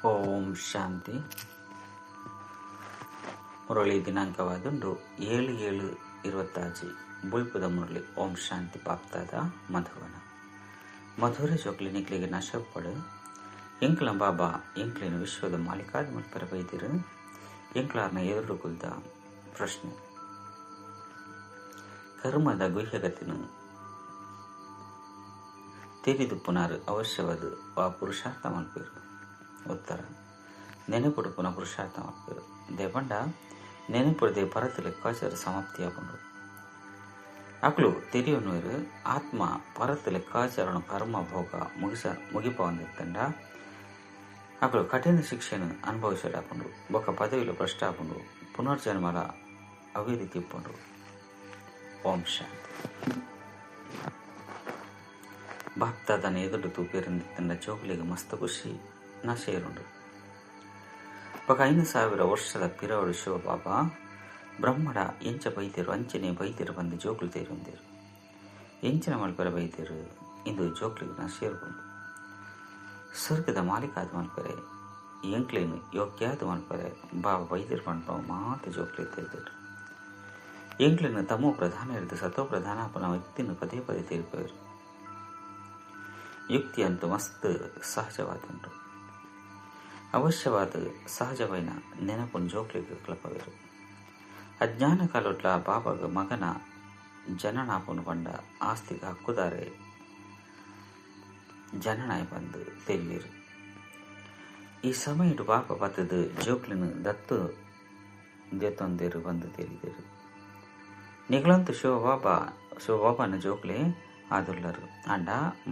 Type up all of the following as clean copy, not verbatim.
ಓಂ ಶಾಂತಿ. ಮುರಳಿ ದಿನಾಂಕವಾದುಂಡು 7/7/26 ಬುಲ್ಪುದ ಮುರಳಿ. ಓಂ ಶಾಂತಿ. ಬಾಪ್ತಾದ ಮಧುವನ ಮಧುರ ಜೋಕ್ಲಿ ನಿಕ್ಲಿಗೆ ನಶಪಡು ಎಂಕ್ಲ ಬಾಬಾ ಎಂಕ್ಲಿನ ವಿಶ್ವದ ಮಾಲೀಕಾದ ಮಲ್ಪರ ಬೈದಿರು ಎಂಕ್ಲಾರ್ನ ಎದುರು ಕುಲ್ದ ಪ್ರಶ್ನೆ ಕರ್ಮದ ಗುಹ್ಯಗತಿನ ತೆರಿದು ಪುನರ್ ಅವಶ್ಯವಾದ ಆ ಪುರುಷಾರ್ಥ ಮಲ್ಪೇರು. ಉತ್ತರ ನೆನಪುಡು ಪುನಃ ಪುರುಷಾರ್ಥ ಮಲ್ಪೇರು. ದೇಪಂಡ ನೆನಪುಡದೆ ಪರತ ಲೆಕ್ಕಾಚಾರ ಸಮಾಪ್ತಿಯಾಪುಂಡು. ಅಕ್ಲು ತೆರಿಯೊನ್ವೇರು ಆತ್ಮ ಪರತ ಲೆಕ್ಕಾಚಾರಣ ಕರ್ಮ ಭೋಗ ಮುಗಿಪವಂದಿತ್ತಂಡ ಅಕ್ಲು ಕಠಿಣ ಶಿಕ್ಷೆಯನ್ನು ಅನುಭವಿಸಡಾಪುಂಡು. ಬೊಕ್ಕ ಪದವಿಲು ಭ್ರಷ್ಟಾಪುಂಡು. ಪುನರ್ಜನ್ಮಲ ಅವೇ ರೀತಿ ಇಪ್ಪುಂಡು. ಓಂ ಶಾಂತಿ. ಬಾಪ್ತಾದನ ಎದುರು ತೂಪೇರಂದಿತ್ತಂಡ ಜೋಕ್ಲಿಗೆ ಮಸ್ತ್ ಖುಷಿ ನಶೇರುಂಡು. ಬೊಕ್ಕ 5000 ವರ್ಷದ ಪಿರವಡು ಶಿವಬಾಬಾ ಬ್ರಹ್ಮಡ ಎಂಚ ಬೈದಿರು ಅಂಚನೆ ಬೈದಿರು ಬಂದು ಜೋಕ್ಲು ತೇರುಂದಿರು. ಎಂಚಿನ ಮಲ್ಪೆರೆ ಬೈದಿರು ಇಂದು ಜೋಕ್ಲಿಗೆ ನಶೇರ್ಪುಂಡು. ಸ್ವರ್ಗದ ಮಾಲೀಕಾದ ಮಲ್ಪೆರೆ ಎಂಕ್ಲೇನು ಯೋಗ್ಯಾದ ಮಲ್ಪೆರೆ ಬಾಬಾ ಬೈದಿರು ಪಂಡ ಮಾತು ಜೋಕ್ಲಿ ತೆರೆದಿರು. ಎಂಕ್ಲೇನು ತಮೋ ಪ್ರಧಾನ ಹಿಡಿದು ಸತೋ ಪ್ರಧಾನ ಅಪ್ಪನ ವ್ಯಕ್ತಿಯನ್ನು ಪದೇ ಪದೇ ತೀರ್ಪೇರು. ಯುಕ್ತಿ ಅಂತೂ ಮಸ್ತ್ ಸಹಜವಾದುಂಟು. ಅವಶ್ಯವಾದ ಸಹಜವೈನ ನೆನಪು ಜೋಕ್ಲಿಗೆ ಕಳಪವೇರು. ಅಜ್ಞಾನ ಕಾಲೊಟ್ಲ ಬಾಬಾಗ ಮಗನ ಜನನಾಪನು ಪಂಡ ಆಸ್ತಿಗೆ ಹಕ್ಕುದಾರೆ ಜನನಾಯ ಬಂದು ತೆರಿವೇರು. ಈ ಸಮಯಡು ಬಾಬಾ ಬತ್ತದು ಜೋಕ್ಲಿನ ದತ್ತು ದೇತೊಂದೇರು ಬಂದು ತೆರಿದೇರು. ನಿಗಳಂತೂ ಶಿವಬಾಬಾನ ಜೋಕ್ಲೆ ಆದುಲ್ಲರು. ಅಂಡ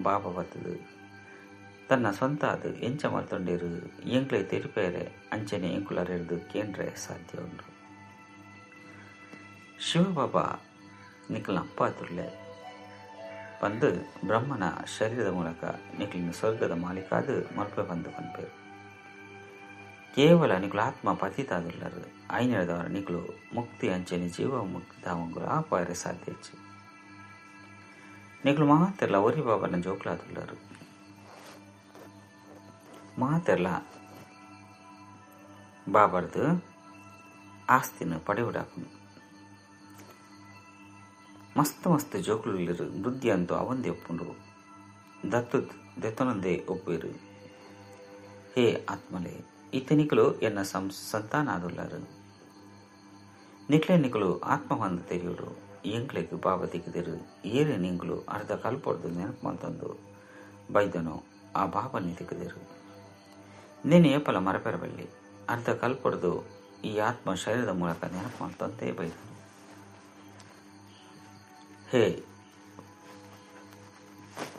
ಬಾಬಾ ಬತ್ತದು ತನ್ನ ಸ್ವಂತ ಅದು ಎಂಚ ಮಲ್ತೊಂಡೇರು ಎಂಕ್ಲೆ ತೆರಿಪೇರೆ ಅಂಚನೆ ಎಂಕುಲರೆರ್ದು ಕೇಂದ್ರೆ ಸಾಧ್ಯ ಉಂಡು. ಶಿವಬಾಬಾ ನಿಖಲ್ನ ಅಪ್ಪ ಆದುರ್ಲೆ ಬಂದು ಬ್ರಹ್ಮನ ಶರೀರದ ಮೂಲಕ ನಿಖಲಿನ ಸ್ವರ್ಗದ ಮಾಲೀಕಾದ ಮಲ್ಪೆ ಬಂದು ಪನ್ಪೇರು. ಕೇವಲ ನಿಖಲು ಆತ್ಮ ಪತಿತಾದುಲ್ಲರು. ಐನೆಳೆದವರ ನಿಖಲು ಮುಕ್ತಿ ಅಂಚನೆ ಜೀವ ಮುಕ್ತಿ ಧಾವಂಗುಲ ಆಪಾಯರೆ ಸಾಧ್ಯ ಹೆಚ್ಚು. ನಿಖಲು ಮಾತೆಲ್ಲ ಒರಿ ಬಾಬನ ಜೋಕ್ಲಾದುಲ್ಲರು. ಮಾತೆಲ್ಲ ಬಾಬರ್ದು ಆಸ್ತಿನ ಪಡೆಯುಡಾಪುನು. ಮಸ್ತ್ ಮಸ್ತ್ ಜೋಕ್ಲುಲ್ಲಿರು ವೃದ್ಧಿ ಅಂತೂ ಅವಂದೇ ಒಪ್ಪುಂಡು. ದತ್ತು ದೆತ್ತನಂದೇ ಒಪ್ಪೇರು. ಹೇ ಆತ್ಮಲೆ ಇತನಿಕಲು ಎನ್ನ ಸಂತಾನ ಆದುಲ್ಲರು. ನಿಕ್ಲೆ ನಿಕಲು ಆತ್ಮ ಹೊಂದ ತೆರೆಯುಡು. ಎಂಕ್ಲೆಗ್ ಬಾಬಾ ತಿಕ್ಕಿದಿರು ಏರೆ ನಿಂಕುಲು ಅರ್ಧ ಕಲ್ಪೊಡ್ದು ನೆನಪು ಮಂತಂದು ಬೈದನೋ ಆ ಬಾಬಾನಿ ತಿಕ್ಕಿದಿರು. ನೀನು ಏಪಲ ಮರಪೆರಬಲ್ಲಿ ಅರ್ಧ ಕಲ್ಪೊಡ್ದು ಈ ಆತ್ಮ ಶರೀರದ ಮೂಲಕ ನೆನಪು ಮಂತಂತೆ ಬೈದನು. ಹೇ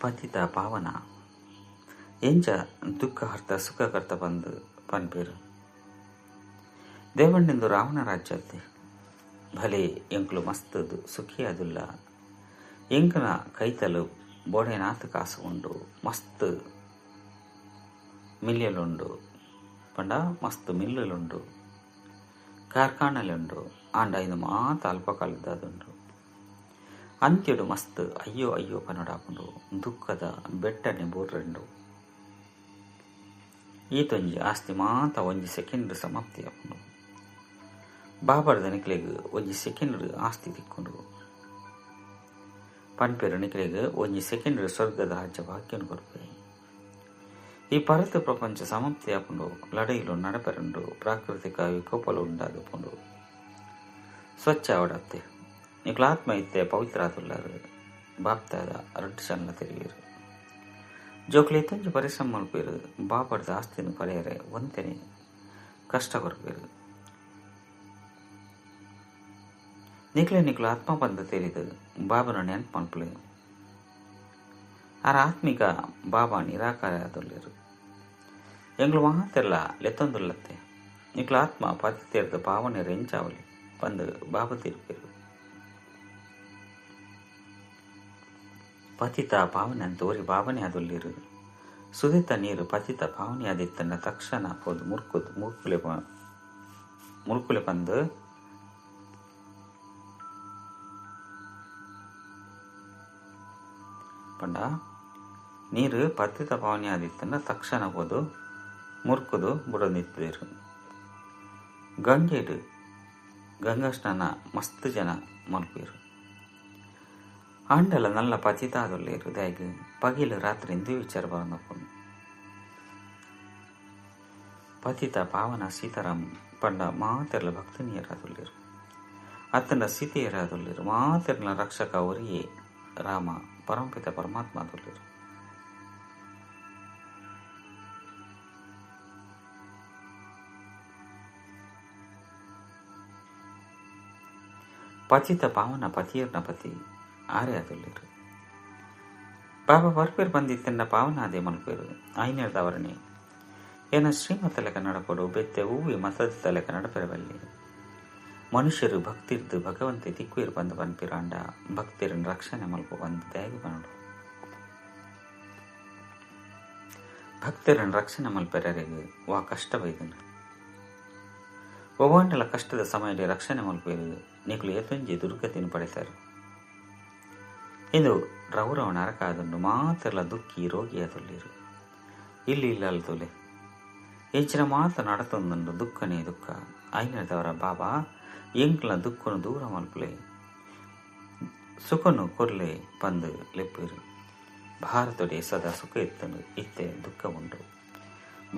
ಪತಿತ ಪಾವನ ಎಂಚ ದುಃಖ ಹರ್ತ ಸುಖ ಕರ್ತ ಬಂದು ಪನ್ಪೇರು. ದೇವಣ್ಣೆಂದು ರಾವಣ ರಾಜ್ಯತೆ ಭಲೆ ಎಂಕ್ಲು ಮಸ್ತದು ಸುಖಿಯಾದುಲ್ಲ. ಎಂಕನ ಕೈತಲು ಬೋಡೆನಾಥ ಕಾಸು ಉಂಡು ಮಸ್ತ್ ಮಿಲ್ಯಲುಂಡು ಪಂಡ ಮಸ್ತ್ ಮಿಲ್ಲುಂಡು ಕಾರ್ಖಾನಲುಂಡು ಆಂಡ ಇದು ಮಾತ ಅಲ್ಪಕಾಲದಾದುಂಡು. ಅಂತ್ಯಡು ಮಸ್ತ್ ಅಯ್ಯೋ ಅಯ್ಯೋ ಪನಡಾಪುಂಡು. ದುಃಖದ ಬೆಟ್ಟನೆ ಬೋರ್ರೆಂಡು. ಈತೊಂಜಿ ಆಸ್ತಿ ಮಾತ ಒಂಜಿ ಸೆಕೆಂಡ್ ಸಮಾಪ್ತಿ ಆಪುಂಡು. ಬಾಬರ್ದ ನಿಕ್ಲೆಗ್ ಒಂಜಿ ಸೆಕೆಂಡ್ ಆಸ್ತಿ ತಿಕ್ಕೊಂಡು. ಪನ್ಪೇರು ನಿಕ್ಲೆಗ್ ಒಂಜಿ ಸೆಕೆಂಡ್ ಸ್ವರ್ಗದ ರಾಜ್ಯ ಭಾಗ್ಯನು ಕೊರ್ಪೆ. ಈ ಪರತ ಪ್ರಪಂಚ ಸಮಾಪ್ತಿ ಆಪುಂಡು. ಲಡೈಲು ನಡಪೆರುಂಡು. ಪ್ರಾಕೃತಿಕ ವಿಕೋಪಲು ಉಂಡಾದುಪುಂಡು. ಸ್ವಚ್ಛ ಅವಡತ್ತೆ ನಿಕ್ಲಾತ್ಮ ಇತ್ತೆ ಪವಿತ್ರ ಆದುಲ್ಲರು. ಬಾಪ್ತಾದ ರಡ್ಡು ಸಣ್ಣ ತೆರಿಯರು. ಜೋಕ್ಲಿ ತಂಜು ಪರಿಶ್ರಮ ಮಲ್ಪೇರು. ಬಾಬರ್ದ ಆಸ್ತಿನ ಪಡೆಯರೆ ಒಂತೆನೆ ಕಷ್ಟ ಕೊರ್ಪೇರು. ನಿಕ್ಲೆ ನಿಕ್ಲು ಆತ್ಮ ಬಂದ ತೆರಿದು ಬಾಬನ ನೆನಪು ಮಲ್ಪಲೆ. ಆರ ಆತ್ಮಿಕ ಬಾಬಾ ನಿರಾಕಾರ ಆದುಲ್ಲೇರು. ಎಂಗ್ಲು ಮಾತೆಲ್ಲ ಲೆತ್ತೊಂದುಲ್ಲತ್ತೆ. ನಿಕ್ಲು ಆತ್ಮ ಪತಿ ತೆರೆದ ಭಾವನೆ ರೆಂಚಾವಲಿ ಬಂದು ಬಾಬಾ ತೀರ್ಪೇರು. ಪತಿತ ಪಾವನೆ ಅಂತ ಓರಿ ಭಾವನೆ ಆದುಲ್ಲಿರು. ಸುದಿತ ನೀರು ಪತಿತ ಪಾವನೆ ಆದಿತ್ತನ್ನ ತಕ್ಷಣ ಪೋದು ಮುರ್ಕುಲೆ ಬಂದು ಪಂಡ ನೀರು ಪತಿತ ಪಾವನೆ ಆದಿತ್ತನ್ನ ತಕ್ಷಣ ಪೋದು ಮುರ್ಕುದು ಬುಡೊಂದಿತ್ತುದೆರ್. ಗಂಗೆಡ್ ಗಂಗಾ ಸ್ನಾನ ಮಸ್ತ್ ಜನ ಮಲ್ಪುವೆರ್. ಆಂಡಲ ನಲ್ಲ ಪತಿತಾದುಲ್ಲೆರ್ ದಾಯೆಗ್ ಪಗೆಲ್ ರಾತ್ರಿ ಇಂದುವೆ ವಿಚಾರ ಬರೊಂದುಪ್ಪುಂಡು. ಪತಿತ ಪಾವನ ಸೀತಾರಾಮ್ ಪಂಡ ಮಾತೆರ್ಲ ಭಕ್ತನಿಯರಾದುಲ್ಲೆರ್ ಅತ್ತಂಡ ಸೀತೆಯರಾದುಲ್ಲೆರ್. ಮಾತೆರ್ನ ರಕ್ಷಕ ಒರಿಯೇ ರಾಮ ಪರಮಪಿತ ಪರಮಾತ್ಮ ಆದುಲ್ಲೆರ್. ಪತಿತ ಪಾವನ ಪತಿಯರ್ನ ಪತಿ ಆರೇ ಆದುಲ್ಲೆರ್. ಬಾಬಾ ಬರ್ಪೇರ್ ಬಂದಿತ್ತಂಡ ಪಾವನ ಆದೇ ಮಲ್ಪೇರು ಐನೆರ್ದವರನೆ ಏನ ಶ್ರೀಮತ ಲೆಕ್ಕ ನಡಪೊಡು ಬೆತ್ತೆ ಒವ್ವೆ ಮತದ ಲೆಕ್ಕ ನಡಪೆರೆ ಬಲ್ಲಿ. ಮನುಷ್ಯರು ಭಕ್ತಿರ್ದು ಭಗವಂತೆ ತಿಕ್ಕುವೆರ್ ಪಂದ್ ಪನ್ಪೆರ್ ಆಂಡ ಭಕ್ತೆರೆನ್ ರಕ್ಷಣೆ ಮಲ್ಪು ಪಂದ್ ದಾಯೆಗ್ ಪನೊಡು. ಭಕ್ತೆರೆನ್ ರಕ್ಷಣೆ ಮಲ್ಪೆರೆಗ್ ವಾ ಕಷ್ಟ ಬೈದುಂಡು. ಒವ್ವಾಂಡಲ ಕಷ್ಟದ ಸಮಯಡ್ ರಕ್ಷಣೆ ಮಲ್ಪುವೆರ್ ನಿಕುಲು ಏತೊಂಜಿ ದುರ್ಗತಿನ್ ಪಡೆತರ್. ಇಂದು ರೌರವ ನರಕ ಆದುಂಡು. ಮಾತೆರ್ಲ ದುಃಖಿ ರೋಗಿಯಾದುಲ್ಲೆರ್. ಇಲ್ಲಿ ಇಲ್ಲಲ್ ತೂಲೆ ಎಂಚಿನ ಮಾತ ನಡತೊಂದುಂಡು ದುಃಖನೇ ದುಃಖ. ಐನೆರ್ದವರ ಬಾಬಾ ಎಂಕ್ಲ ದುಃಖನು ದೂರ ಮಲ್ಪುಲೆ ಸುಖನು ಕೊರ್ಲೆ ಪಂದ್ ಲೆಪ್ಪುವೆರ್. ಭಾರತೊಡೆ ಸದಾ ಸುಖ ಇತ್ತುಂಡು ಇತ್ತೆ ದುಃಖ ಉಂಡು.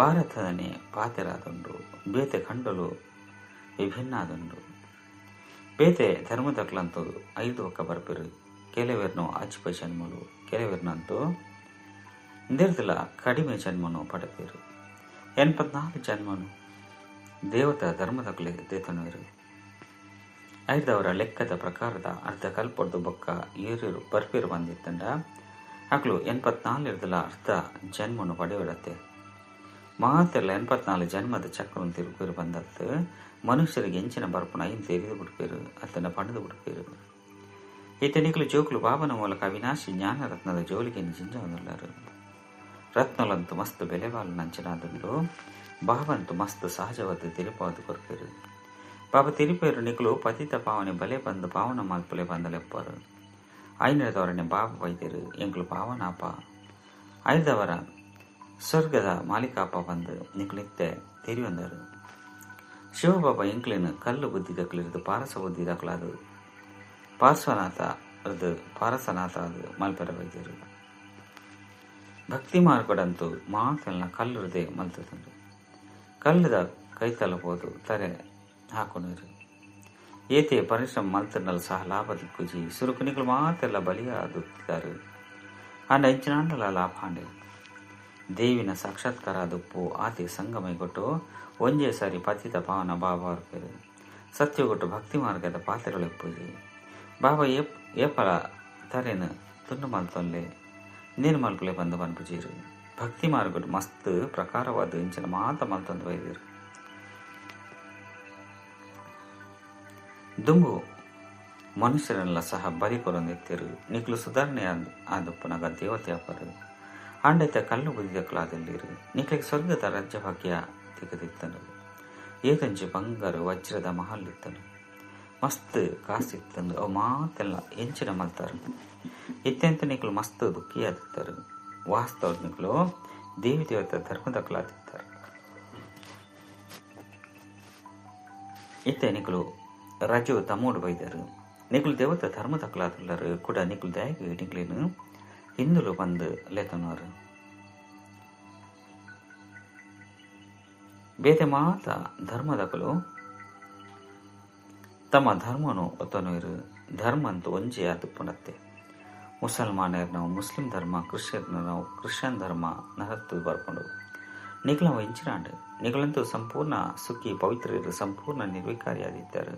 ಭಾರತದನೆ ಪಾತೆರಾದುಂಡು ಬೇತೆ ಖಂಡಲು ವಿಭಿನ್ನ ಆದುಂಡು. ಬೇತೆ ಧರ್ಮದಕ್ಲಂತೂ 5 ಒಕ್ಕ ಬರ್ಪೆರ್. ಕೆಲವೆರ್ನು ಅಜ್ಪ ಜನ್ಮಲು ಕೆಲವೆರ್ನಂತೂ ಇಂದೆರ್ದಲ ಕಡಿಮೆ ಜನ್ಮನು ಪಡೆಪೆರ್. 84 ಜನ್ಮನು ದೇವತಾ ಧರ್ಮದಕ್ಲೆ ದೇತೊನುವೆರ್. ಐರ್ದವರ ಲೆಕ್ಕದ ಪ್ರಕಾರದ ಅರ್ಧ ಕಲ್ಪೊಡ್ದು ಬೊಕ್ಕ ಏರೇರು ಬರ್ಪೆರ್ ಪಂದಿತ್ತಂಡ ಅಕ್ಲು 84 ಅರ್ಧ ಜನ್ಮನು ಪಡೆಯೊಡತ್ತೆ. ಮಾತೆರ್ಲ 84 ಜನ್ಮದ ಚಕ್ರನ್ ತಿರುಗುವೆರ್ ಪಂದತ್ ಮನುಷ್ಯರಿಗೆ ಎಂಚಿನ ಬರ್ಪುನ ಐನ್ ತೆರಿದು ಬುಡ್ಪೆರ್ ಅತ್ತಂಡ ಪಂಡ್ದ್ ಬುಡ್ಪೆರ್. ಇತ್ತೆ ನಿಕುಲು ಜೋಕುಲು ಬಾಬನ ಮೂಲಕ ಅವಿನಾಶಿ ಜ್ಞಾನರತ್ನದ ಜೋಲಿಗೆನ್ ಜಿಂಜಾವೊಂದುಲ್ಲೆರ್. ರತ್ನಲಂತು ಮಸ್ತ್ ಬೆಲೆ ಬಾಳುನಂಚಿನಾದುಂಡು. ಬಾಬಂತು ಮಸ್ತ್ ಸಹಜವಾದ್ ತೆರಿಪಾದ್ ಕೊರ್ಪೆರ್. ಬಾಬಾ ತೆರಿಪೆರ್ ನಿಕುಲು ಪತಿತ ಪಾವನೆ ಬಲೆ ಪಂದ್ ಪಾವನ ಮಲ್ಪುಲೆ ಪಂದ್ ಲೆಪ್ಪರ್. ಐನೆರ್ದವರನೆ ಬಾಬಾ ಬೈದೆರ್ ಎಂಕುಲು ಪಾವನಾಪ ಐದವರ ಸ್ವರ್ಗದ ಮಾಲೀಕಾಪ ಪಂದ್ ನಿಕುಲು ಇತ್ತೆ ತೆರಿಯೊಂದರ್. ಶಿವಬಾಬಾ ಎಂಕ್ಲೆನ್ ಕಲ್ಲು ಬುದ್ಧಿದಕ್ಲೆರ್ದ್ ಪಾರಸ ಬುದ್ಧಿದಕ್ಲಾದ್ ಪಾರ್ಶ್ವನಾಥ ಪಾರಸನಾಥ ಆದ್ ಮಲ್ಪೆರೆ ಬೈದೆರ್. ಭಕ್ತಿ ಮಾರ್ಗಡಂತೂ ಮಾತೆಲ್ನ ಕಲ್ಲುರ್ದೇ ಮಲ್ತುದುಂಡು. ಕಲ್ಲುದ ಕೈತಲ ಪೋದು ತರೆ ಹಾಕೊನುವೆರ್. ಏತೆ ಪರಿಶ್ರಮ ಮಲ್ತುಂಡಲ ಸಹ ಲಾಭ ತಿಕ್ಕುಜಿ. ಸುರುಕು ನಿಕುಲು ಮಾತೆರ್ಲ ಬಲಿಯಾದುತ್ತಿದಾರ್. ಆಂಡ ಎಂಚಿನಾಂಡಲ ಲಾಭ ಆಂಡ್. ದೇವಿನ ಸಾಕ್ಷಾತ್ಕಾರ ಆದುಪ್ಪು ಆತೆ ಸಂಗಮಯುಗೊಟ್ಟು ಒಂಜೇ ಸಾರಿ ಪತಿತ ಪಾವನ ಬಾಬಾ ಬರ್ಪೆರ್. ಸತ್ಯಗೊಟ್ಟು ಭಕ್ತಿ ಮಾರ್ಗದ ಪಾತೆರಲು ಇಪ್ಪುಜಿ. ಬಾಬಾ ಏಪಲ ತರೆನ್ ತುಂಡು ಮಲ್ತೊನ್ಲೆ ನೀರು ಮಲ್ಪುಲೆ ಪಂದ್ ಪನ್ಪುಜೆರ್. ಭಕ್ತಿ ಮಾರ್ಗಡ್ ಮಸ್ತ್ ಪ್ರಕಾರವಾದ್ ಇಂಚಿನ ಮಾತ ಮಲ್ತೊಂದು ಬೈದೆರ್. ದುಂಬು ಮನುಷ್ಯರೆನ್ಲ ಸಹ ಬಲಿ ಕೊರೊಂದಿತ್ತೆರ್. ನಿಕುಲು ಸುಧಾರಣೆ ಆದುಪ್ಪುನಗ ದೇವತೆ ಆಪರ್. ಆಂಡ ಇತ್ತೆ ಕಲ್ಲು ಬುದ್ಧಿದಕುಲಾದುಲ್ಲೆರ್. ನಿಕ್ಲೆಗ್ ಸ್ವರ್ಗದ ರಾಜ್ಯ ಭಾಗ್ಯ ತಿಕ್ಕುದಿತ್ತುಂಡು. ಏತೊಂಜಿ ಬಂಗಾರ್ ವಜ್ರದ ಮಹಲ್ ಇತ್ತುಂಡು. ಮಸ್ತ್ ಕಾಸ್ ಇತ್ತುಂಡು. ಅವು ಮಾತೆಲ್ಲ ಎಂಚಿನ ಮಲ್ತರ್. ಇತ್ತೆಂತ ನಿಕುಲು ಮಸ್ತ್ ದುಃಖಿಯಾದಿತ್ತರ್. ವಾಸ್ತವ ನಿಕುಲು ದೇವಿ ದೇವತೆ ಧರ್ಮದಕುಲಾದಿತ್ತರ್. ಇತ್ತೆ ನಿಕುಲು ರಜು ತಮೋಡು ಬೈದರ್. ನಿಕುಲು ದೇವತೆ ಧರ್ಮದಕುಲಾದುಲ್ಲರ್ ಕೂಡ ನಿಕುಲು ದಾಯೆಗ್ ನಿಕ್ಲೆನ್ ಹಿಂದುಲು ಪಂದ್ ಲೆತೊನುವರ್. ಬೇತೆ ಮಾತ ಧರ್ಮದಕುಲು ತಮ್ಮ ಧರ್ಮನು ಒತ್ತೊನುವೆರ್. ಧರ್ಮ ಅಂತೂ ಒಂಜೇ ಆದುಪ್ಪುನತ್ತೆ. ಮುಸಲ್ಮಾನೆರ್ನವು ಮುಸ್ಲಿಂ ಧರ್ಮ, ಕ್ರಿಶ್ಚಿಯನ್ನವು ಕ್ರಿಶ್ಚಿಯನ್ ಧರ್ಮ ನಡತ್ ಬರ್ಪುಂಡು. ನಿಕುಲವು ಎಂಚಿನಾಂಡ್. ನಿಕುಲಂತೂ ಸಂಪೂರ್ಣ ಸುಖಿ ಪವಿತ್ರರು ಸಂಪೂರ್ಣ ನಿರ್ವಿಕಾರಿಯಾದಿತ್ತರ್.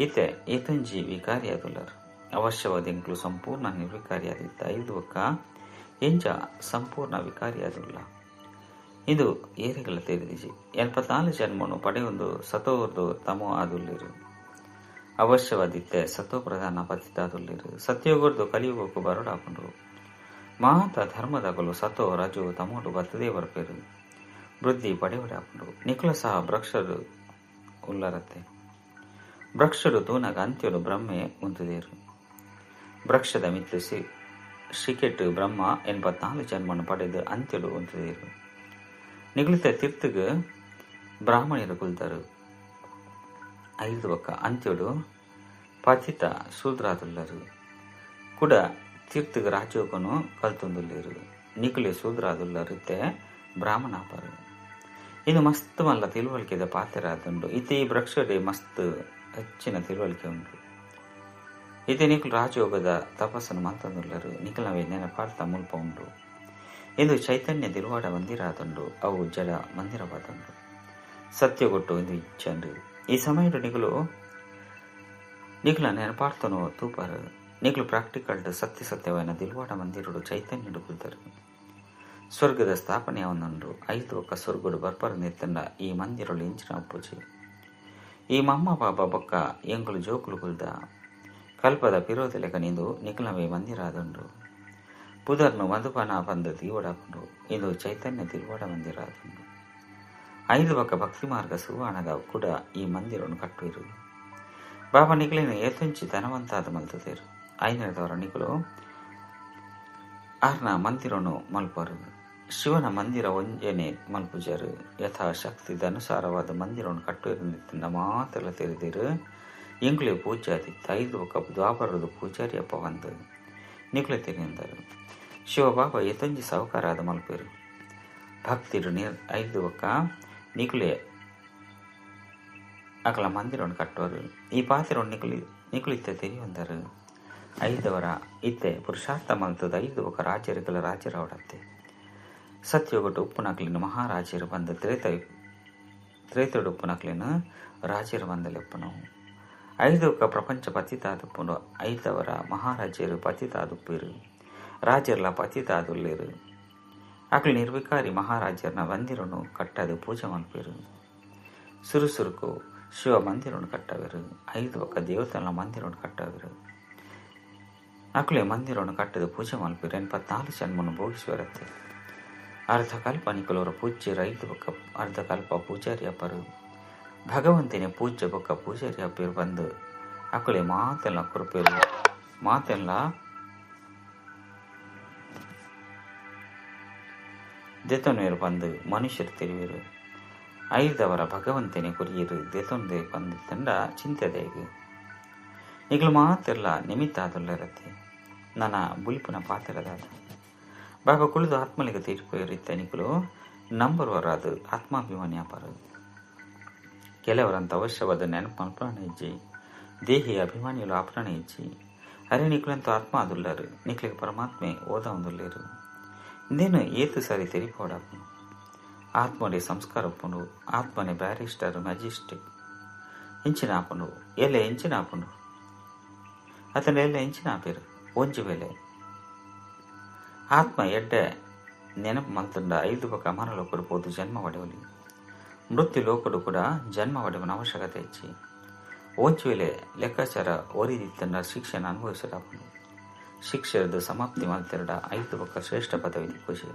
ಇತ್ತೆ ಏತೊಂಜಿ ವಿಕಾರಿಯಾದುಲ್ಲರ್. ಅವಶ್ಯವಾದ್ ಎಂಕುಲು ಸಂಪೂರ್ಣ ನಿರ್ವಿಕಾರಿಯಾದಿತ್ತ. ಐದು ಬೊಕ್ಕ ಎಂಚ ಸಂಪೂರ್ಣ ವಿಕಾರಿಯಾದುಲ್ಲ ಇಂದು ಏರೆಗ್ಲ ತೆರಿದಿಜಿ. 84 ಜನ್ಮನು ಪಡೆಯೊಂದು ಸತೋರ್ದು ತಮೋ ಆದುಲ್ಲೆರ್. ಅವಶ್ಯವಾದಿತ್ತೆ ಸತೋ ಪ್ರಧಾನ ಪತಿತಾದುಲ್ಲೆರ್. ಸತ್ಯಯುಗೊರ್ದು ಕಲಿಯುಗಕ್ಕೂ ಬರೊಡಾಪುಂಡು. ಮಾತ ಧರ್ಮದಕುಲು ಸತೋ ರಜೋ ತಮೋಡು ಬತ್ತದೇ ಬರ್ಪೆರ್. ವೃದ್ಧಿ ಪಡೆಯೊಡಾಪುಂಡು. ನಿಕುಲು ಸಹ ಭ್ರಕ್ಷರು ಉಲ್ಲರತ್ತೆ. ಭ್ರಕ್ಷರು ತೂನಗ ಅಂತ್ಯೊಡು ಬ್ರಹ್ಮೆ ಉಂತುದೆರ್. ಭ್ರಕ್ಷದ ಮಿತ್ತ್ ಶಿಕೆಟ್ ಬ್ರಹ್ಮ 84 ಜನ್ಮನು ಪಡೆದು ಅಂತ್ಯೊಡು ಉಂತುದೆರ್. ನಿಗುಲಿತ ತೀರ್ಥಗೆ ಬ್ರಾಹ್ಮಣರು ಕುಲ್ದರು. ಐದು ಬೊಕ್ಕ ಅಂತ್ಯಡು ಪತಿತ ಶೂದ್ರಾದುಲ್ಲರು ಕೂಡ ತೀರ್ಥಗೆ ರಾಜಯೋಗನು ಕಲ್ತೊಂದುಲ್ಲೇರು. ನಿಕುಲೆ ಶೂದ್ರಾದುಲ್ಲರು ಇತ್ತೆ ಬ್ರಾಹ್ಮಣಾಪರು. ಇದು ಮಸ್ತ್ ಮಲ್ಲ ತಿಳುವಳಿಕೆದ ಪಾತ್ರ ಆದುಂಡು. ಇತ್ತೆ ಈ ವೃಕ್ಷಡೆ ಮಸ್ತ್ ಹೆಚ್ಚಿನ ತಿಳುವಳಿಕೆ ಉಂಟು. ಇತ್ತೆ ನಿಕುಲು ರಾಜಯೋಗದ ತಪಸ್ಸನ್ನು ಮಲ್ತೊಂದುಲ್ಲರು. ನಿಕುಲವೇ ನೆನಪಾರ್ಥ ಮುಲ್ಪ ಉಂಡು. ಇದು ಚೈತನ್ಯ ತಿರುವಾಡ ಮಂದಿರ ಆದುಂಡು. ಅವು ಜಡ ಮಂದಿರವಾದುಂಡು. ಸತ್ಯಗೊಟ್ಟು ಇದು ಇಚ್ಚಂಡು. ಈ ಸಮಯಡು ನಿಕುಲು ನಿಕುಲ ನೆನಪಾರ್ತನು ತೂಪಾರು. ನಿಕುಲು ಪ್ರಾಕ್ಟಿಕಲ್ ಸತ್ಯ ಸತ್ಯವಾದ ದಿಲ್ವಾಡ ಮಂದಿರುಡು ಚೈತನ್ಯಡು ಕುಲ್ದರು. ಸ್ವರ್ಗದ ಸ್ಥಾಪನೆ ಒಂದುಂಡು. ಐದು ಒಕ್ಕ ಸ್ವರ್ಗಡು ಬರ್ಪರ ನಿತ್ತಂಡ ಈ ಮಂದಿರಳು ಇಂಚಿನ ಉಪ್ಪುಜಿ. ಈ ಮಮ್ಮ ಬಾಬಾ ಬೊಕ್ಕ ಎಂಕುಲು ಜೋಕುಲು ಕುಲ್ದ ಕಲ್ಪದ ಪಿರೋದಲೆಕ ನಿಂದು ನಿಕುಲವೇ ಮಂದಿರ ಆದುಂಡು. ಪುದರ್ನು ಮಧುಪಾನ ಬಂದ ತೀವಡಾಪುಂಡು. ಇದು ಚೈತನ್ಯ ತಿರುವಾಡ ಮಂದಿರ ಆದುಂಡು. ಐದು ಬೊಕ್ಕ ಭಕ್ತಿ ಮಾರ್ಗ ಸುರುವಾನಗ ಕೂಡ ಈ ಮಂದಿರವನ್ನು ಕಟ್ಟುವಿರು. ಬಾಬಾ ನಿಕುಲಿನ ಏತೊಂಚಿ ಧನವಂತಾದ ಮಲ್ತದೇರು. ಐನರದವರ ನಿಕುಲು ಆರ್ನ ಮಂದಿರವನ್ನು ಮಲ್ಪರು. ಶಿವನ ಮಂದಿರ ಒಂಜನೆ ಮಲ್ಪುಜರು. ಯಥಾಶಕ್ತಿದನುಸಾರವಾದ ಮಂದಿರವನ್ನು ಕಟ್ಟುವಿರು ಮಾತೆಲ್ಲ ತೆರೆದಿರು. ಎಂಕುಲೆ ಪೂಜಾರಿ ಐದು ಬೊಕ್ಕ ದ್ವಾಪರದ ಪೂಜಾರಿ ಅಪ್ಪ ಬಂದು ನಿಕುಲೆ ತೆರೆಂದರು. ಶಿವಬಾಬಾ ಏತೊಂಜಿ ಸಾಹುಕಾರಾದ ಮಲ್ಪೇರು. ಭಕ್ತಿರು ನೀರ್ ಐದು ಬೊಕ್ಕ ನಿಕುಲೆ ಅಕಲ ಮಂದಿರವನ್ನು ಕಟ್ಟುವರು. ಈ ಪಾತ್ರವನ್ನು ನಿಕುಲಿ ನಿಕುಲಿತ್ತ ತೆರೆಯುವಂದರು. ಐದವರ ಇತ್ತೆ ಪುರುಷಾರ್ಥ ಮಲ್ತದ ಐದು ಬೊಕ್ಕ ರಾಜ್ಯರುಗಳ ರಾಜ್ಯರವಡತ್ತೆ. ಸತ್ಯೋಗಟ್ಟು ಉಪ್ಪುನಕ್ಲಿನ ಮಹಾರಾಜರು ಬಂದ ತ್ರೇತಡು ಉಪ್ಪುನಕ್ಲಿನ ರಾಜ್ಯರು ಬಂದಲೆಪ್ಪನು. ಐದು ಬೊಕ್ಕ ಪ್ರಪಂಚ ಪತಿತಾದುಪ್ಪುಂಡು. ಐದವರ ಮಹಾರಾಜ್ಯರು ಪತಿತಾದುಪ್ಪಿರು. ರಾಜರ್ಲ ಪತಿತಾದುಲ್ಲೇರು. ಅಕಲು ನಿರ್ವಿಕಾರಿ ಮಹಾರಾಜರ್ನ ಮಂದಿರನ್ನು ಕಟ್ಟದು ಪೂಜೆ ಮಲ್ಪೇರು. ಸುರುಸುರುಕು ಶಿವ ಮಂದಿರವನ್ನು ಕಟ್ಟವರು. ಐದು ಬೊಕ್ಕ ದೇವತನ ಮಂದಿರವನ್ನು ಕಟ್ಟವರು. ಅಕುಲೆ ಮಂದಿರವನ್ನು ಕಟ್ಟದು ಪೂಜೆ ಮಲ್ಪೇರು. 84 ಜನ್ಮನ್ನು ಭೋಗಿಸುವರತ್ತೆ. ಅರ್ಧ ಕಲ್ಪ ನಿಕುಲವರ ಪೂಜ್ಯರು. ಐದು ಬೊಕ್ಕ ಅರ್ಧ ಕಲ್ಪ ಪೂಜಾರಿ ಅಪ್ಪರು. ಭಗವಂತನೇ ಪೂಜ್ಯ ಬೊಕ್ಕ ಪೂಜಾರಿ ಅಪ್ಪೇರು ಬಂದು ಅಕುಲೆ ಮಾತೆಲ್ಲ ಕೊರಪೇರು. ಮಾತೆಲ್ಲ ದೆತೊನ್ವೇರು ಬಂದು ಮನುಷ್ಯರು ತಿಳಿವೇರು. ಐದವರ ಭಗವಂತನೇ ಕೊರಿಯರು ದೆತೊಂದೆ ಬಂದು ತಂಡ ಚಿಂತೆದೇಗು. ನಿಕುಲು ಮಾತೆಲ್ಲ ನಿಮಿತ್ತ ಆದುಲ್ಲರತ್ತೆ. ನನ್ನ ಬುಲಿಪುನ ಪಾತ್ರದಾದ ಬಾಬಾ ಕುಳಿದು ಆತ್ಮಲಿಗೆ ತೀರ್ಪು ನಿಕುಲು ನಂಬರುವರಾದ ಆತ್ಮಾಭಿಮಾನಿ ಅಪರು. ಕೆಲವರಂತ ಅವಶ್ಯವಾದ ನೆನಪು ಮಲ್ಪನ ಇಜ್ಜಿ. ದೇಹಿ ಅಭಿಮಾನಿಗಳು ಆಪರಣ ಇಜ್ಜಿ. ಅರೆ ನಿಕುಲಂತ ಆತ್ಮ ಆದುಲ್ಲರು. ನಿಕುಲಿಗೆ ಪರಮಾತ್ಮೆ ಓದ ಒಂದುಲ್ಲೇರು. ಇಂದೇನು ಏತು ಸಾರಿ ತೆರಿಪೋಡಾಪುಂಡು. ಆತ್ಮನೇ ಸಂಸ್ಕಾರ ಉಪ್ಪುಂಡು. ಆತ್ಮನೇ ಬ್ಯಾರಿಸ್ಟರ್ ಮ್ಯಾಜಿಸ್ಟಿಕ್ ಇಂಚಿನ ಆಪುಂಡು. ಎಲ್ಲ ಎಂಚಿನ ಆಪುಂಡು. ಅತನ ಎಲ್ಲ ಎಂಚಿನ ಆಪೇರು. ಒಂಜಿ ವೇಳೆ ಆತ್ಮ ಎಡ್ಡೆ ನೆನಪು ಮಲ್ತಂಡ ಐದು ಬೊಕ್ಕ ಅಮರ ಲೋಕಡು ಪೋದು ಜನ್ಮ ಪಡೆಯಲಿ. ಮೃತ್ಯು ಲೋಕಡು ಕೂಡ ಜನ್ಮ ಪಡೆಯುವ ಅವಶ್ಯಕತೆ ಹೆಚ್ಚಿ. ಒಂಜಿ ವೇಳೆ ಲೆಕ್ಕಾಚಾರ ಒರಿದಿತ್ತಂಡ ಶಿಕ್ಷೆಯನ್ನು ಅನುಭವಿಸಡಾಪುಂಡು. ಶಿಕ್ಷೆಯದು ಸಮಾಪ್ತಿ ಮಲ್ತೆರಡ ಐದು ಬೊಕ್ಕ ಶ್ರೇಷ್ಠ ಪದವಿ ಖುಷಿ.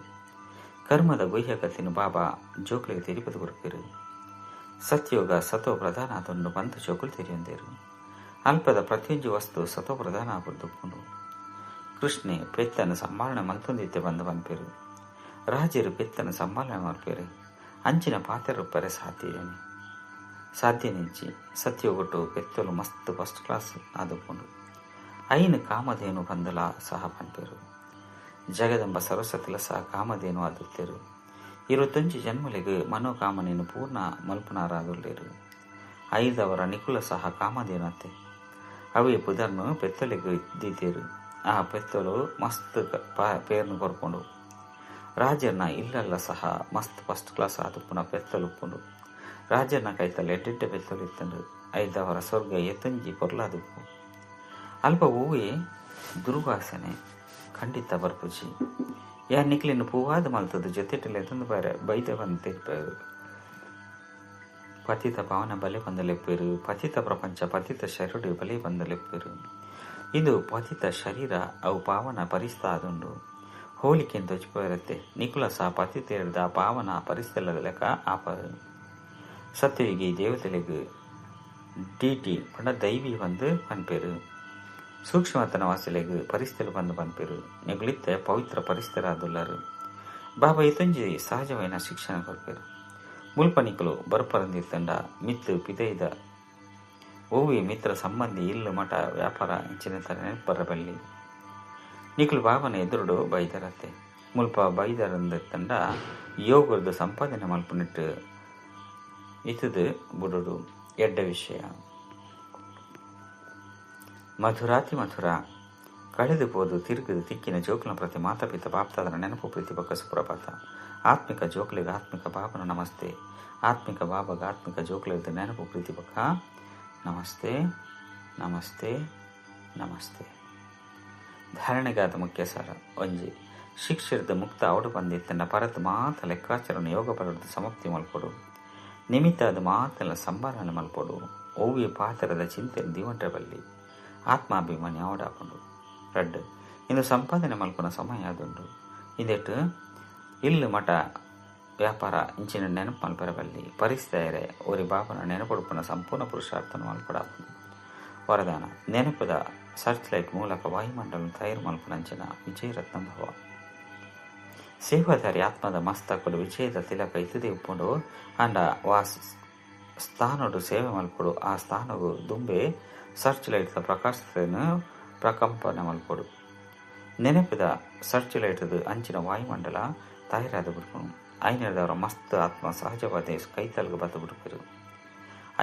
ಕರ್ಮದ ಗುಹ್ಯಕತಿನ ಬಾಬಾ ಜೋಕ್ಲಿಗೆ ತಿರುಪತಿ ಕೊರಪಿರು. ಸತ್ಯೋಗ ಸತೋ ಪ್ರಧಾನ ಆದೊಂಡು ಬಂತ ಜೋಕುಲು ತೆರೆಯೊಂದೇರು. ಅಲ್ಪದ ಪ್ರತಿಯೊಂಜಿ ವಸ್ತು ಸತೋ ಪ್ರಧಾನ ಆಪುಂಡು. ಕೃಷ್ಣೆ ಪೆತ್ತನ ಸಂಭಾಳನೆ ಮಲ್ತೊಂದಿತ್ತೆ ಬಂದು ಪನ್ಪೇರು. ರಾಜರು ಪೆತ್ತನ ಸಂಭಾಳನೆ ಮಲ್ಪೇರು. ಅಂಚಿನ ಪಾತ್ರ ಸಾಧ್ಯನೇ ಸಾಧ್ಯ ನಿಂಚಿ. ಸತ್ಯೋಗಟ್ಟು ಪೆತ್ತಲು ಮಸ್ತ್ ಫಸ್ಟ್ ಕ್ಲಾಸ್ ಆದುಪ್ಪುಂಡು. ಐನು ಕಾಮಧೇನು ಬಂದಲ ಸಹ ಪನ್ಪೇರು. ಜಗದಂಬ ಸರಸ್ವತಿಲ ಸಹ ಕಾಮಧೇನು ಆದುತ್ತೇರು. 21 ಜನ್ಮಲಿಗೆ ಮನೋಕಾಮನೆಯನ್ನು ಪೂರ್ಣ ಮಲ್ಪುನಾರಾದುಲ್ಲೇರು. ಐದವರ ನಿಕುಲ ಸಹ ಕಾಮಧೇನತ್ತೆ. ಅವೇ ಪುದರ್ನು ಪೆತ್ತಲಿಗೆ ಇದ್ದಿದ್ದೇರು. ಆ ಪೆತ್ತಲು ಮಸ್ತ್ ಪೇರ್ನು ಕೊರ್ಪುಂಡು. ರಾಜರ್ನ ಇಲ್ಲಲ್ಲ ಸಹ ಮಸ್ತ್ ಫಸ್ಟ್ ಕ್ಲಾಸ್ ಆದುಪ್ಪುನ ಪೆತ್ತಲು ಉಪ್ಪುಂಡು. ರಾಜರ್ನ ಕೈತಲ್ ಎಡ್ಡೆಡ್ಡೆ ಪೆತ್ತಲು ಇತ್ತಂಡು. ಐದವರ ಸ್ವರ್ಗ ಎತ್ತಂಜಿ ಪೊರ್ಲಾದುಪ್ಪು. ಅಲ್ಪ ಹೂವೇ ದುರ್ವಾಸನೆ ಖಂಡಿತ ಬರ್ಪುಜಿ. ಯಾರ್ ನಿಕ್ಲಿನ ಪೂವಾದ ಮಲ್ತದ ಜೊತೆಟಲೆ ತಂದು ಬಾರೆ ಬೈದ ಬಂದು ತೆರಿಪಾರು. ಪತಿತ ಪಾವನ ಬಲೆ ಬಂದಲೆಪ್ಪೇರು. ಪತಿತ ಪ್ರಪಂಚ ಪತಿತ ಶರೀರ ಬಲೆ ಬಂದಲೆಪ್ಪೇರು. ಇದು ಪತಿತ ಶರೀರ ಅವು ಪಾವನ ಪರಿಸ್ತ ಆದುಂಡು. ಹೋಲಿಕೆ ತೊಚ್ಪೇರತ್ತೆ. ನಿಕುಲ ಸಹ ಪತಿತ ಹಿಡ್ದ ಪಾವನ ಪರಿಸ್ಥಿತಿ ಲೆಕ್ಕ ಆಪರು. ಸತ್ಯವಿಗೆ ದೇವತೆಲೆಗ್ ಡಿಟಿ ಪಂಡ ದೈವಿ ಬಂದು ಪನ್ಪೇರು. ಸೂಕ್ಷ್ಮತನ ವಾಸಲೆಗ್ ಪರಿಸ್ಥಿತಿ ಬಂದು ಪನ್ಪೇರು. ನಿಗುಲಿತ್ತೆ ಪವಿತ್ರ ಪರಿಸ್ಥಿರಾದುಲ್ಲರು. ಬಾಬಾ ಇತೊಂಜಿ ಸಹಜವಾಯಿನ ಶಿಕ್ಷಣ ಕೊರ್ಪೆರ್. ಮುಲ್ಪ ನಿಕುಲು ಬರ್ಪರಂದಿತ್ತಂಡ ಮಿತ್ತ್ ಪಿದೈದ ಒವ್ವೆ ಮಿತ್ರ ಸಂಬಂಧಿ ಇಲ್ಲ್ ಮಠ ವ್ಯಾಪಾರ ಇಂಚಿನ ನೆನಪು ಬಲ್ಲಿ. ನಿಕುಲು ಬಾಬನ ಎದುರುಡು ಬೈದರತ್ತೆ. ಮುಲ್ಪ ಬೈದರಂದಿತ್ತಂಡ ಯೋಗದ ಸಂಪಾದನೆ ಮಲ್ಪುನಿಟ್ಟು ಇತ್ತದು ಬುಡೋಡು ಎಡ್ಡ ವಿಷಯ. ಮಧುರಾತಿ ಮಧುರ ಕಳೆದು ಪೋದು ತಿರುಗಿದು ತಿಕ್ಕಿನ ಜೋಕುಲ ಪ್ರತಿ ಮಾತಾಪಿತ ಬಾಪ್ತಾದರ ನೆನಪು ಪ್ರೀತಿ ಬೊಕ್ಕ ಸುಪ್ರಭಾತ. ಆತ್ಮಿಕ ಜೋಕುಲಿಗೆ ಆತ್ಮಿಕ ಬಾಬನ ನಮಸ್ತೆ. ಆತ್ಮಿಕ ಬಾಬಗ ಆತ್ಮಿಕ ಜೋಕುಲಿಗೆ ನೆನಪು ಪ್ರೀತಿ ಬೊಕ್ಕ ನಮಸ್ತೆ ನಮಸ್ತೆ ನಮಸ್ತೆ. ಧಾರಣೆಗಾದ ಮುಖ್ಯ ಸಾರ. ಒಂಜಿ ಶಿಕ್ಷರದ ಮುಕ್ತ ಅವಡು ಬಂದಿತ್ತಂಡ ಪರತ್ ಮಾತ ಲೆಕ್ಕಾಚಾರವನ್ನು ಯೋಗ ಪರದ ಸಮಾಪ್ತಿ ಮಲ್ಪೊಡು. ನಿಮಿತ್ತ ಅದು ಮಾತೆಲ್ಲ ಸಂಭಾಳನೆ ಮಲ್ಪೊಡು. ಒವ್ವೆ ಪಾತ್ರದ ಚಿಂತೆ ದಿವಂಟ ಬಲ್ಲಿ ಆತ್ಮಾಭಿಮಾನಿ ಅವಡಾಪುಂಡು. ರಡ್ಡ್ ಇಂದು ಸಂಪಾದನೆ ಮಲ್ಪುನ ಸಮಯ ಅದುಂಡು. ಇಂದೆಟ್ ಇಲ್ಲು ಮಠ ವ್ಯಾಪಾರ ಇಂಚಿನ ನೆನಪು ಮಲ್ಪರ ಬಲ್ಲಿ. ಪರಿಸ್ಥಿತಿ ಒರಿ ಬಾಬನ ನೆನಪುಡುಪುನ ಸಂಪೂರ್ಣ ಪುರುಷಾರ್ಥನ ಮಲ್ಪಡಾಪುಂಡು. ವರದಾನ ನೆನಪುದ ಸರ್ಚ್ ಲೈಟ್ ಮೂಲಕ ವಾಯುಮಂಡಲ ತಯಾರು ಮಲ್ಪುನಂಚಿನ ವಿಜಯರತ್ನ ಭವ. ಸೇವಾಧಾರಿ ಆತ್ಮದ ಮಸ್ತಕುಲು ವಿಜಯದ ತಿಲಕ ಇತದೇ ಉಪ್ಪುಂಡು. ಅಂಡ ವಾ ಸ್ಥಾನಡು ಸೇವೆ ಮಲ್ಪೊಡು. ಆ ಸ್ಥಾನಗು ದುಂಬೆ ಸರ್ಚ್ ಲೈಟ್ದ ಪ್ರಕಾಶನ ಪ್ರಕಂಪನೆ ಮಲ್ಪೊಡು. ನೆನಪುದ ಸರ್ಚ್ ಲೈಟ್ದು ಅಂಚಿನ ವಾಯುಮಂಡಲ ತಯಾರಾದ ಬಿಡ್ಪುಂಡು. ಐನದವರ ಮಸ್ತ್ ಆತ್ಮ ಸಹಜವಾದ ಕೈತಲ್ಗ ಬತ್ತ ಬಿಡ್ಪರು.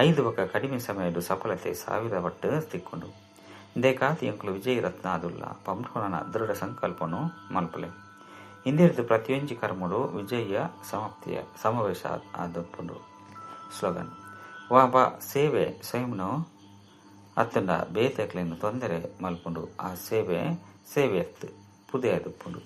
5 ಬೊಕ್ಕ ಕಡಿಮೆ ಸಮಯಡು ಸಫಲತೆ 1000 ಪಟ್ಟು ತಿಕ್ಕೊಂಡು. ಇಂದೇಕಾತಿ ಎಂಕುಲು ವಿಜಯ ರತ್ನ ಅದುಲ್ಲ ಪಂಪುನ ದೃಢ ಸಂಕಲ್ಪನು ಮಲ್ಪಲೆ. ಇಂದಿರ್ದು ಪ್ರತಿಯೊಂಜಿ ಕರ್ಮಡು ವಿಜಯ ಸಮಾಪ್ತಿಯ ಸಮಾವೇಶ ಆದಪ್ಪುಂಡು. ಸ್ಲೋಗನ್ ವಾ ಸೇವೆ ಸ್ವಯಂನು ಅತ್ತಂಡ ಬೇತೆಕ್ಲೆನ್ ತೊಂದರೆ ಮಲ್ಪುಂಡು. ಆ ಸೇವೆ ಸೇವೆ ಅತ್ತು ಪುದೆ ಆದುಪ್ಪುಂಡು.